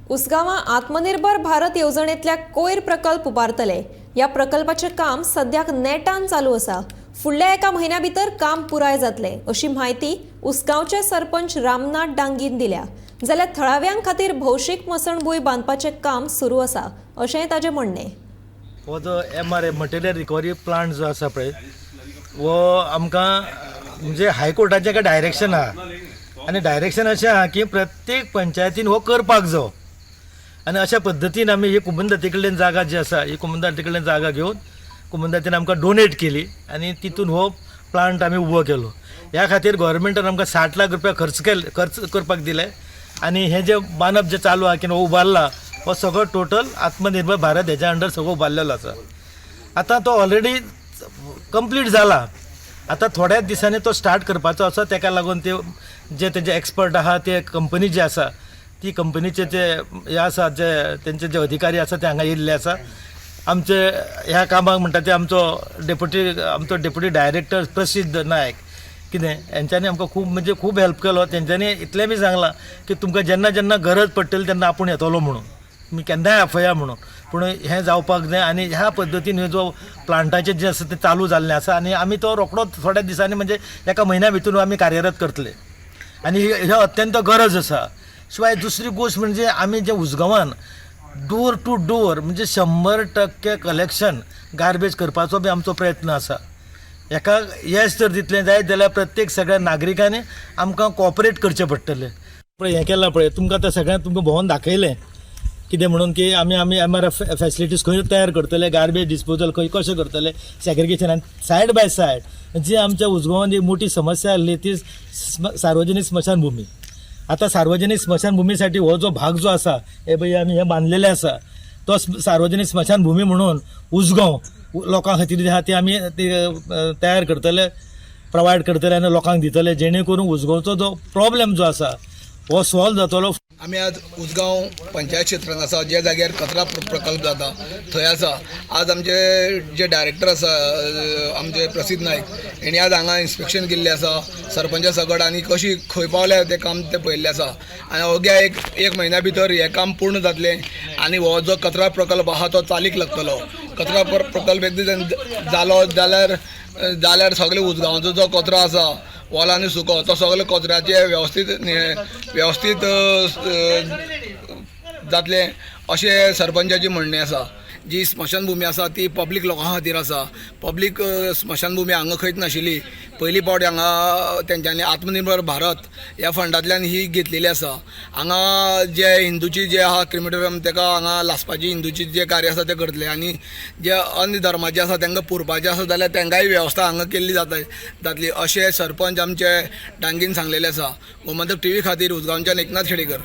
उसगांवां आत्मनिर्भर भारत येवजणेंतल्या कोयर प्रकल्प उबारतले. ह्या प्रकल्पाचें काम सद्याक नेटान चालू आसा. फुडल्या एका म्हयन्या भितर काम पुराय जातलें, अशी म्हायती उसगांवचे सरपंच रामनाथ डांगीन दिल्या. जाल्यार थळाव्यां खातीर भौशीक मसणभूंय बांदपाचें काम सुरू आसा, अशेंय ताचें म्हणणें. हो जो MRA, material recovery plant जो आसा पळय, हो आमकां म्हणजे हायकोर्टाचें एका डायरेक्शन आहा आनी डायरेक्शन अशें आहा की प्रत्येक पंचायतीन हो करपाक जावो. आनी अशा पद्दतीन आमी ही कुमुंदाती कडल्यान जागा जी आसा, ही कुमुंदाती कडल्यान जागा घेवन कुमुंदातीन आमकां डोनेट केली आनी तितून हो प्लांट आमी उबो केलो. ह्या खातीर गोवोरमेंटान आमकां 60 लाख रुपया खर्च केले, खर्च करपाक दिले. आनी हें जें बांदप जें चालू आहा किंवा उबारला, हो सगळो टोटल आत्मनिर्भर भारत हेज्या अंडर सगळो उबारलेलो आसा. आतां तो ऑलरेडी कंप्लीट जाला. आतां थोड्याच दिसांनी तो स्टार्ट करपाचो आसा. तेका लागून ते जे तेजे एक्सपर्ट आहा, ते कंपनी जी आसा, ती कंपनीचे जे हे आसा, जे तेंचे जे अधिकारी आसा, ते हांगा येयल्ले आसा. आमचे ह्या कामाक म्हणटा ते आमचो डेप्युटी डायरेक्टर प्रसिद्ध नायक कितें, हेंच्यांनी आमकां खूब म्हणजे खूब हेल्प केलो. तेंच्यांनी इतलें बी सांगलां की तुमकां जेन्ना जेन्ना गरज पडटली तेन्ना आपूण येतलो म्हणून, तुमी केन्नाय आफया म्हणून. पूण हें जावपाक जाय आनी ह्या पद्दतीन हे जो प्लांटाचें जें आसा तें चालू जाल्लें आसा आनी आमी तो रोखडोच थोड्या दिसांनी, म्हणजे एका म्हयन्या भितून आमी कार्यरत करतले आनी ही अत्यंत गरज आसा. शिवाय दुसरी गोश्ट म्हणजे आमी जे उसगांवान डोर टू डोर म्हणजे 100% कलेक्शन गार्बेज करपाचो बी आमचो प्रयत्न आसा. हेका येस जर दितलें जायत जाल्यार प्रत्येक सगळ्या नागरिकांनी आमकां कॉपरेट करचें पडटलें. पळय, हें केलां पळय, तुमकां आतां सगळ्यांक तुमकां भोंवन दाखयलें कितें म्हणून की आमी एमआरएफ फॅसिलिटीज खंय तयार करतले, गार्बेज डिस्पोजल खंय कशें करतले, सेग्रिगेशन. आनी सायड बाय सायड जी आमच्या उसगांवान जी मोठी समस्या आसली ती सार्वजनीक स्मशानभूमी. आतां सार्वजनीक स्मशानभूमीसाठी हो जो भाग जो आसा, हे पळय, आमी हें बांदलेलें आसा, तो सार्वजनीक स्मशानभूमी म्हणून उसगांव लोकां खातीर जे आहा ती आमी ती तयार करतले, प्रोवायड करतले आनी लोकांक दितले, जेणे करून उसगांवचो जो प्रॉब्लेम जो आसा हो सॉल्व जातलो. आमी आज उसगांव पंचायत क्षेत्रांत आसा, ज्या जाग्यार कचरा प्रकल्प जाता थंय आसा. आज आमचे जे डायरेक्टर आसा, आमचे प्रसिद्ध नायक, हेणी आज हांगा इन्स्पेक्शन केल्लें आसा सरपंचा सकट आनी कशी खंय पावल्या तें काम तें पळयल्लें आसा. आनी अवघ्या एक एक म्हयन्या भितर हें काम पूर्ण जातलें आनी हो जो कचरा प्रकल्प आहा तो चालीक लागतलो. कचरा प्रकल्प एकदां जालो जाल्यार सगळे उसगांवचो जो कचरो आसा, ओलो आनी सुको, तो सगळे कचऱ्याचे वेवस्थीत वेवस्थीत जातलें अशें सरपंचाची म्हणणें आसा. जी स्मशानभूमी आसा ती पब्लीक लोकां खातीर आसा. पब्लीक स्मशानभूमी हांगा खंयच नाशिल्ली. पयली फावट हांगा तेंच्यांनी आत्मनिर्भर भारत ह्या फंडांतल्यान ही घेतलेली आसा. हांगा जे हिंदूची जे आहा क्रिमिटोरियम, तेका हांगा लासपाची हिंदूची जे कार्य आसा तें करतले आनी जे अन्य धर्माचे आसा तांकां पुरपाचें आसा जाल्यार तांकांय वेवस्था हांगा केल्ली जातली अशें सरपंच आमचे डांगीन सांगलेलें आसा. गोमंतक टीव्ही खातीर उसगांवच्यान एकनाथ खेडेकर.